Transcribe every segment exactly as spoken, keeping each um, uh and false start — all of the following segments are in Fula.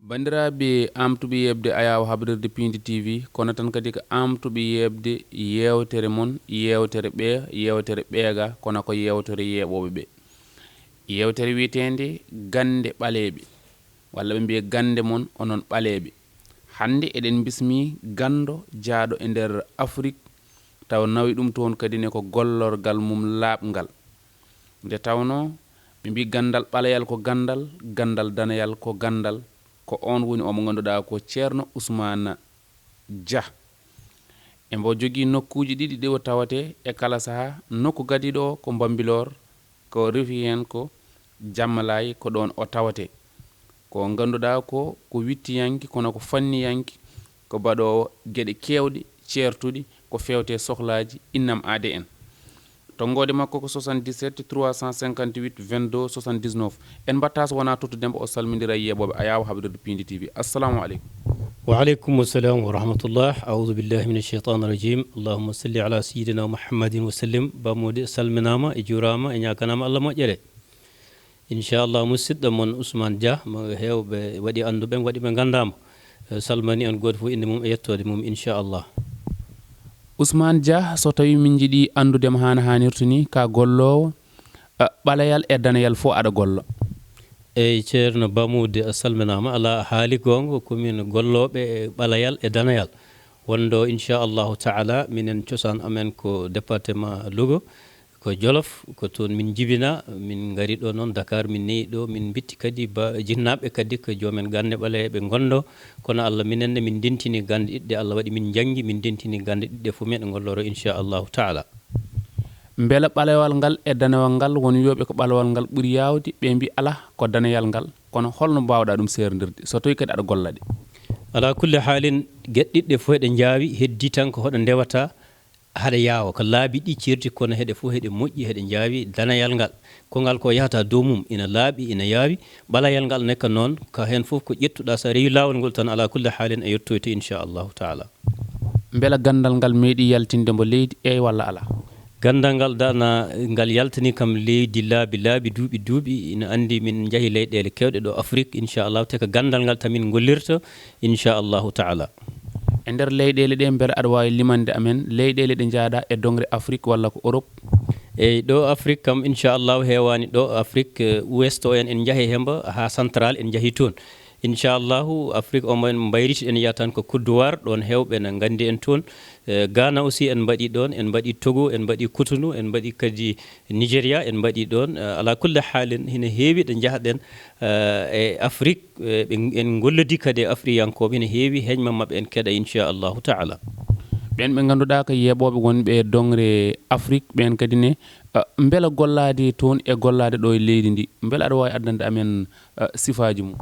Banndiraaɓe aamtuɓe yeeɓde Ayaawo Habrirde Piindi T V, kono tan kadi ko aamtuɓe yeeɓde yeewtere mon, yeewtere ɓeya, yeewtere ɓeegaa, kono ko yeewtere yeeɓooɓe ɓe. Yeewtere wiyeteende Gannde Ɓaleeɓe, walla ɓe mbiya Gannde mon onon Ɓaleeɓe. Hannde eɗen mbismii ganndo jeyaaɗo e nder Afrik, tawa nawi ɗum toon kadi ne ko gollorgal mum laaɓngal. Nde tawnoo ɓe mbii ganndal ɓaleyal ko ganndal, ganndal daneyal ko ganndal, ko oon woni o mo ngannduɗaa ko Ceerno Usmaana Jah. Embo jogii nokkuuji ɗiɗi ɗi o tawatee e kala sahaa. Nokku gadiiɗo o ko Mbambilor, ko rewi heen ko Jammalaay, ko ɗoon o tawatee. Ko ngannduɗaa ko, ko wittiyanke, kono ko fanniyanke, ko baɗoowo geɗe keewɗe, ceertuɗi, ko feewtee sohlaaji innam aade en. Tonngoode makko ko soixante-dix-sept trois cent cinquante-huit vingt-deux soixante-dix-neuf. En mbaɗtaa so wonaa tottude mbo o salmindira e yeeɓooɓe Ayaawo Habrirde Piindi T V. Assalamu aleykum. Wa aleykum salam wa rahmatullah. A'udhu billahi minash shaitanir rajim. Allahumma salli ala sayyidina Muhammadin wa sallim. Ba Mody, a salminaama, a juuraama, a ñaaganaama Allah moƴƴere. Inchallah, musidɗo mon Ousmane Dia, mo heewɓe waɗi annduɓe, waɗi ɓe nganndaama. Eh, salmini on gooto fof innde mum e yettoode mum, inchallah. Ousmane Dia, so tawii min njiɗii anndude ma haa no haanirta nii, ka golloowo, eh, ɓaleyal e daneyal fof aɗa golla. Eey, Ceerno Ba Mody, a salminaama. Alaa, a haali goonga, ko min gollooɓe e ɓaleyal e daneyal. Wonde, inchallahu taala, minen cosaan amen ko département Louga, ko Jolof, ko toon min njibinaa, min ngari ɗo noon Dakar, min newi ɗo, min mbitti kadi ba, jinnaaɓe kadi ko joomen gannde ɓaleeɓe ngonndo, kono Allah minen ne min ndentini gannde ɗiɗi ɗe Allah waɗi min njanngi, min ndentini gannde ɗiɗi ɗe fof meɗen ngolloro inchallahu taala. Mbela ɓalewal ngal e danewal ngal, won wiyooɓe ko ɓalewal ngal ɓuri yaawde, ɓe mbi alaa, ko daneyal ngal, kono holno mbaawɗaa ɗum seerndirde, so tawii kadi aɗa golla ɗe? Alaa kulli haalin, geɗe ɗiɗi ɗe fof eɗe njaawi, heddii tan ko hoɗo ndewata, haɗa yaawa, ko laabi ɗi ceerti, kono heɗe fof heɗe moƴƴi, heɗe njaawi danayal ngal. Ko ngal ko yahata dow mum, ina laaɓi, ina yaawi. Ɓalayal ngal nekka noon, ko heen fof ko ƴettuɗaa, so a rewi laawol ngol tan, alaa kulli haalin a yettoyto, inchallahu taala. Mbela ganndal ngal meeɗi yaltinde mbo leydi, eey walla alaa? Ganndal ngal dana, ngal yaltani kam leydi laabi, laabi, duuɓi, duuɓi. Ina anndi min njahi leyɗeele keewɗe ɗo Afrik, inchallahu, te ko ganndal ngal tan min ngollirta, inchallahu taala. E nder leyɗeele ɗe, mbele aɗa waawi limande amen leyɗeele ɗe njaaɗa e doŋre Afrik walla ko Europe? Eyi, ɗo Afrik kam, inchallahu, heewaani ɗo Afrik, eh, Ouest o en, en njahi hemba haa Central, en njahi toon. Inchallahu, Afrik o mo en mbayriti, en yiya tan ko Côte d'Ivoire, ɗoon heewɓe ene nganndi en toon. Eh, Ghana aussi en mbaɗi ɗoon, en mbaɗi Togo, en mbaɗi Cotonou, en mbaɗi kadi Nigeria, en mbaɗi ɗoon. Eh, alaa kulli haalin, hino heewi ɗo njahɗen, eh, e Afrik, eh, ɓe, en ngollodi kadi e Afriyankooɓe, hino heewi heñma maɓɓe en keɗa, inchallahu taala. Ɓeen ɓe ngannduɗaa ko yeeɓooɓe wonɓe e doŋre Afrik, ɓeen kadi ne, eh, mbela gollaade toon e gollaade ɗo e leydi ndi, mbela aɗa waawi addande amen, eh, sifaaji mum?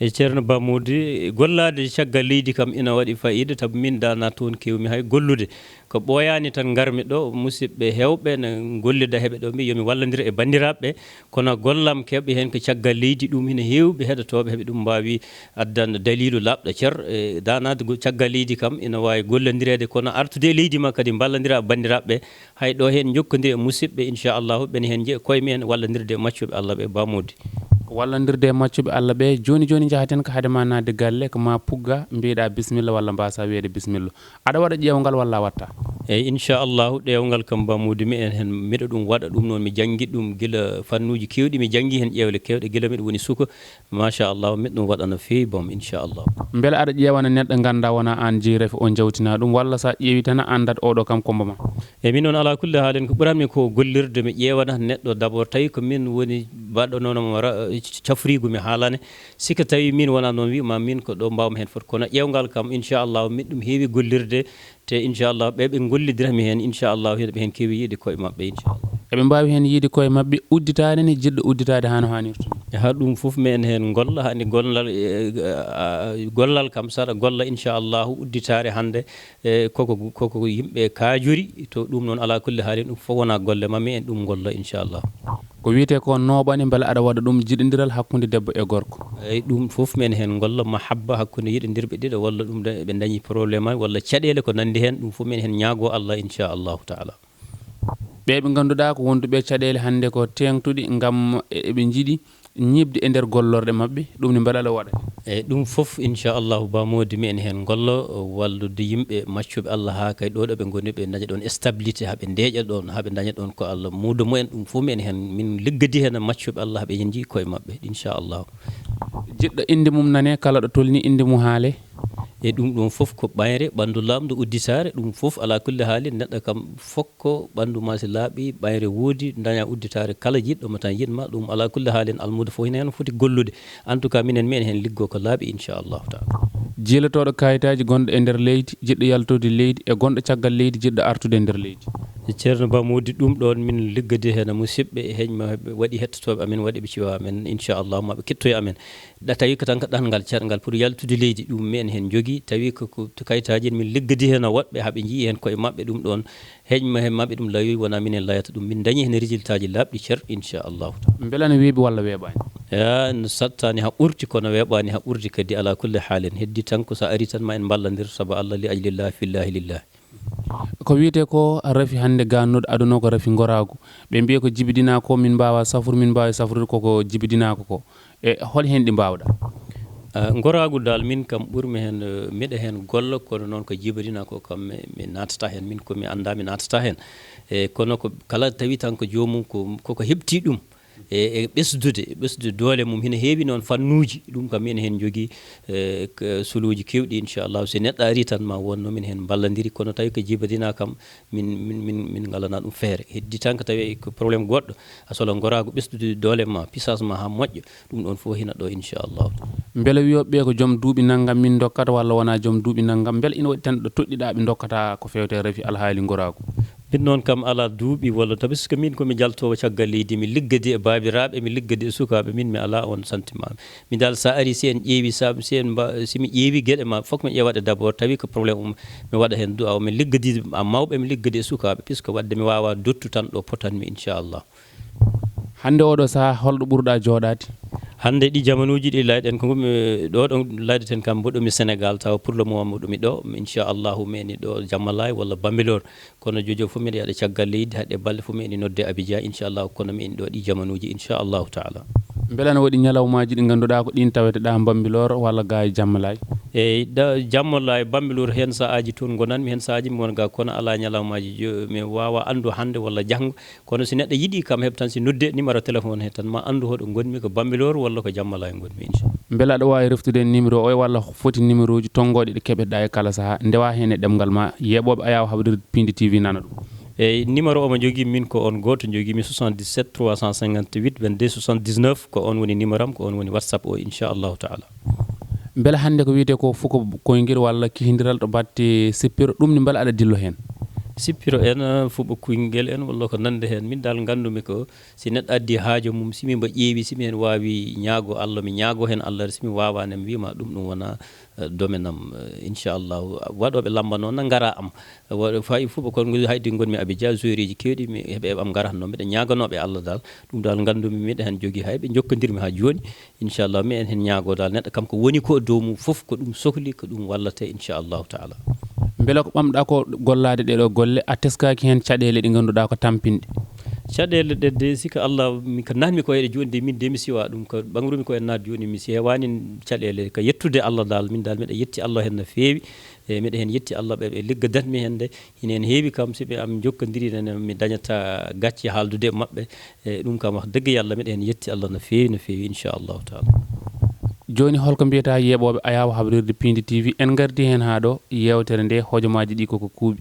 E Ceerno Ba Mody, gollaade caggal leydi kam ina waɗi faayiida, sabu min dana toon keewmi hay gollude. Ko ɓooyaani tan ngarmi ɗo, musidɓe heewɓe ne ngollida heɓe ɗo, mbi yo mi wallandir e banndiraaɓe ɓe, kono gollam keewɓe heen ko caggal leydi, ɗum hino heewɓe heɗotooɓe heɓe ɗum mbaawi addan daliilu laaɓɗo cer. E danaade go-, caggal leydi kam ina waawi gollandireede, kono artude e leydi ma kadi mballondira e banndiraaɓe ɓe, hay ɗo heen njokkondiri e musidɓe, inchallahu, ɓen heen njeya koye mumen wallondirde e maccuɓe Allah ɓe, Ba Mody. Wallondirde e maccuɓe Allah ɓe, jooni jooni njahaten ko hade ma naatde galle, ko ma pugga, mbiyeɗaa bisimilla walla mbaasaa wiyeede bisimilla. Aɗa waɗa ƴeewngal walla a waɗtaa? Eyi, inchallahu, ƴeewngal kam, Ba Mody, mi en heen, miɗo ɗum waɗa ɗum noon, mi janngi ɗum gila fannuuji keewɗi, mi janngi heen ƴeewle keewɗe gila miɗo woni suka. Machallah, miɗo ɗum waɗa no feewi boom, inchallah. Mbele aɗa ƴeewana neɗɗo nganndaa wonaa aan jeyi rafi o jawtinaa ɗum, walla so a ƴeewi tan a anndat oɗo kam kombo ma? E min noon, alaa kulli haalin, ko ɓuranmi ko gollirde, mi ƴeewana neɗɗo d'abord, tawi ko min woni baɗɗo noon mo ra-, cafriigu mi haalane. Si ko tawi min wonaa noon, wi'ma min ko ɗo mbaawmi heen fot. Kono ƴeewngal kam, inchallah, miɗo ɗum heewi gollirde. Te inchallah, ɓe ɓe ngollidira mi heen, inchallah, hiɗa ɓe heen keewi yiide koye maɓɓe, inchallah. Eɓe mbaawi heen yiide koye maɓɓe, udditaade ne jiɗɗo udditaade haa no haanirta ni? E haa ɗum fof, mi en heen ngolla, hani gollal, e, a, a, gollal kam, saɗa golla, inchallah, udditaare hannde, e, koko, koko yimɓe kaajori, to ɗum noon, alaa kulli haalin, ɗum fof wonaa golle ma, mi en ɗum ngolla, inchallah. Ko wiyetee ko nooɓani, mbele aɗa waɗa ɗum jiɗondiral hakkunde debbo e gorko? Eyi, ɗum fof men heen ngolla mahabba hakkunde yiɗondirɓe ɗiɗo, walla ɗum de, ɓe dañi problème walla caɗeele ko nanndi heen, ɗum fof men heen ñaagoo Allah, inchallahu taala. Ɓe ɓe ngannduɗaa ko wonduɓe caɗeele hannde ko teeŋtuɗi ngam e-, eɓe njiɗi ñiiɓde e nder gollorɗe maɓɓe, ɗum ne mbela aɗa waɗa? Eyi, ɗum fof, inchallahu, Ba Mody, mi en heen ngollo, wallude yimɓe maccuɓe Allah haa kay ɗo ɗo ɓe ngoni, ɓe daña ɗoon stabilité, haa ɓe ndeeƴa ɗoon, haa ɓe daña ɗoon ko Allah muudo mumen, ɗum fof mi en heen, min liggodi heen e maccuɓe Allah, haa ɓe njiy koye maɓɓe, inchallahu. Jiɗɗo innde mum nane, kala ɗo tolni innde mum haale? E ɗum ɗoon fof ko ɓayre, ɓanndu laamɗo, udditaare, ɗum fof alaa kulli haali, neɗɗo kam fof ko ɓanndu ma si laaɓi, ɓayre woodi, daña udditaare, kala jiɗɗo ma tan yiɗ ma, ɗum alaa kulli haali, almuudo fof ina heen foti gollude. En tout cas, minen mi en heen liggo ko laaɓi, inchallahu taala. Jiilotooɗo kayitaaji gonɗo e nder leydi, jiɗɗo yaltude leydi, e gonɗo caggal leydi, jiɗɗo artude e nder leydi. Ceerno Ba Mody, ɗum ɗoon min liggodi heen e musidɓe, e heñma ɓe waɗi hettotooɓe amen, waɗi ɓe ciwa amen, inchallahu, ma ɓe kettoye amen. Ɗa tawi ko tan ko ɗanngal, cerngal pour yaltude leydi, ɗum mi en heen njogii, tawi ko, ko kayitaaji en min liggodi heen e woɗɓe, haa ɓe njiyi heen koye maɓɓe ɗum ɗoon, heñma heen maɓɓe ɗum layoyi, wonaa minen layata ɗum, min dañi heen résultat ji laaɓɗi cer, inchallahu taala. Mbela ne weeɓi walla weeɓaani? Ya, no sattaani haa ɓurti, kono weeɓaani haa ɓurti kadi, alaa kulli haalin. Heddi tan ko so a ari tan ma en mballondir, sabu Allah, li ajlillah, fillahi lillah. Ko wiyetee ko rafi hannde gannuɗo aduna ko rafi ngoraagu. Ɓe mbiya ko jibidinaa ko min mbaawa safrude, min mbaawi safrude koko jibidinaa ko ko. E hol heen ɗi mbaawɗa? Ah, ngoraagu dal, min kam ɓurmi heen, eh, miɗa heen golla, kono noon ko jibidinaa ko kam mi, mi naatata heen, min ko mi anndaa mi naatata heen. E kono ko kala tawi tan ko joomum ko, koko heɓti ɗum, e, e ɓesdude, e ɓesdude doole mum. Hina heewi noon fannuuji, ɗum kam ina heen njogii, e, k-, soluuji keewɗi, inchallahu. So neɗɗo arii tan ma won no min heen mballondiri, kono tawi ko jibadinaa kam, min, min, min, min ngalanaa ɗum feere. Heddi tan ko tawi ko problème goɗɗo, a sola ngoraagu ɓesdude doole ma, puissance ma haa moƴƴa, ɗum ɗoon fof hina ɗo, inchallahu. Mbele wiyooɓe ɓe ko joom duuɓi nanngam min ndokkata walla wonaa joom duuɓi nanngam? Mbele ina waɗi tan ɗo toɗɗiɗaa ɓe ndokkata ko feewte rafi alhaali ngoraagu? Min noon kam alaa duuɓi walla, tawi so ko miin ko mi jaltoowo caggal leydi, mi liggodi e baabiraaɓe, mi liggodi e sukaaɓe, miin mi alaa oon sentiment. Mi dal so a arii, si en ƴeewi, sa-, si en mba-, si mi ƴeewi geɗe ma, fof mi ƴeewat ɗe d'abord, tawi ko problème um, mi waɗa heen du'a, mi liggodi e mawɓe, mi liggodi e sukaaɓe, puisque waɗde mi waawaa dottu tan ɗo potanmi, inchallah. Hannde oɗo sahaa, holɗo ɓurɗa jooɗaade? Hannde ɗi jamanuuji ɗi layɗen ko ngummi ɗo, ɗo layɗeten kam, mboɗo mi Sénégal, tawa pour le moment mboɗo mi ɗo, inchallahu mi eni ɗo Jammalaay walla Bambilor. Kono jojo fof miɗa yaɗa caggal leydi, haɗe balɗe fof mi eni nodde Abidjan, inchallahu, kono mi eni ɗo ɗi jamanuuji, inchallahu taala. Mbela ne waɗi ñalawmaaji ɗi ngannduɗaa ko ɗin taweteɗaa Bambilor walla ga e Jammalaay? Eyi, da-, Jammalaay, Bambilor, heen sahaaji toon ngonanmi, heen sahaaji mi wona ga, kono alaa ñalawmaaji jo-, mi waawa anndu hannde walla janngo. Kono si neɗɗo yiɗi kam heɓ tan, si nodde numéro téléphone he tan, ma anndu hoɗo ngonmi, ko Bambilor walla ko Jammalaay ngonmi, inchallah. Mbela aɗa waawi reftude en numéro o, walla foti numéro ji tonngooɗi ɗi keɓeɗaa e kala sahaa, ndewa heen e ɗemngal ma, yeeɓooɓe Ayaawo Habrirde Piindi T V nana ɗum? Eyi, numéro o mo njogii min ko on gooto, njogii mi soixante-dix-sept trois cent cinquante-huit vingt-deux soixante-dix-neuf, ko on woni numéro am, ko on woni WhatsApp o, inchallahu taala. Mbela hannde ko wiyetee ko fuko koyngel walla kihindiral to batte sippiro, ɗum ne mbela aɗa dillo heen? Sippiro en, eh, fuɓo kuyngel en, walla ko nande heen. Min dal nganndumi ko si neɗɗo addi haajo mum, si mi mbo ƴeewi, si mi heen waawi ñaago Allah, mi ñaago heen Allah, si mi waawaani, mi wiima ɗum, ɗum wona, eh, domaine am. Eh, inchallahu, waɗooɓe lamba noon na ngara am. Wa-, fayi fuɓo kon, haydi ngonmi Abidjan, joueureji keewɗi, mi heɓe am ngara no, mbiɗa ñaaganooɓe Allah dal. Ɗum dal nganndumi miɗa heen jogii, hay ɓe njokkondirmi haa jooni. Inchallah, mi en heen ñaago dal neɗɗo kam ko woni ko e dow mum fof, ko ɗum sohli, ko ɗum wallata, inchallahu taala. Mbela ko ɓamɗa ko gollaade ɗeɗo golle, a teskaaki heen caɗeele ɗe ngannduɗaa ko tampinɗe? Caɗeele ɗe de, si ko Allah, mi ko naatmi ko e jooni de, min de mi siwa ɗum, ko ɓangrumi ko e naat jooni, mi si heewaani caɗeele, ko yettude Allah dal, min dal miɗa yetti Allah heen no feewi. E miɗa heen yetti Allah, ɓe, ɓe liggodatmi heen de, hina heen heewi kam, si ɓe am njokkondiri, nene mi dañata gacce haaldude e maɓɓe. E ɗum kam, wax dëgg Yàlla, miɗa heen yetti Allah no feewi, no feewi, inchallahu taala. Jooni, holko mbiyata yeeɓooɓe Ayaawo Habrirde Piindi T V? En ngardi heen haa ɗo, yeewtere nde, hojomaaji ɗi koko kuuɓi.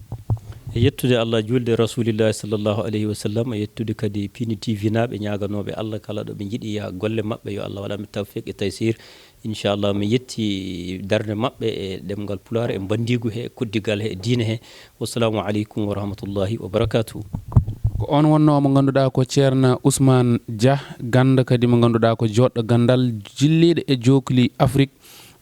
E yettude Allah, juulde Rasulillahi sallallahu alayhi wa sallam, e yettude kadi Piindi T V naaɓe, ñaaganooɓe Allah kala ɗo ɓe njiɗi yaha golle maɓɓe, yo Allah waɗan ɓe tawfiq e taysir. Inchallah, mi yetti darnde maɓɓe e ɗemngal Pulaar, e mbandiigu he, e koddigal he, e diine he. Wassalamu aleykum wa rahmatullahi wa barakatuhu. Ko on wonnoo mo ngannduɗaa ko Ceerno Ousmane Dia, gannda kadi mo ngannduɗaa ko jooɗɗo ganndal jilliiɗo e jookli Afrik,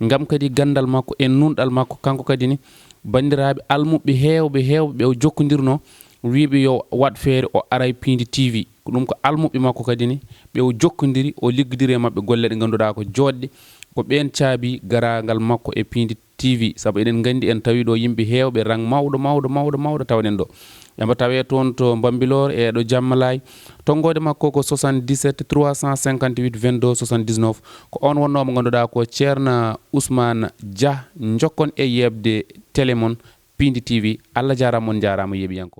ngam kadi ganndal makko e nunɗal makko. Kanko kadi ni, banndiraaɓe almuɓɓe heewɓe, heewɓe ɓe o jokkondirnoo, wiiɓe yo waɗ feere o ara e Piindi T V. Ko ɗum ko almuɓɓe makko kadi ni, ɓe o jokkondiri, o liggodiri e maɓɓe golle ɗe ngannduɗaa ko jooɗɗe, ko ɓeen caabi garaangal makko e Piindi T V, sabu eɗen nganndi, en tawi ɗo yimɓe heewɓe, rang mawɗo, mawɗo, mawɗo, mawɗo tawɗen ɗo. Emo tawee toon to Bambilor e ɗo Jammalay. Tonngoode makko ko soixante-dix-sept trois cent cinquante-huit vingt-deux soixante-dix-neuf. Ko oon wonnoo mo ngannduɗaa ko Ceerno Ousmane Dia. Njokkon e yeeɓde télé mon Piindi T V. Allah jaaraama, on njaaraama yeeɓiyanko.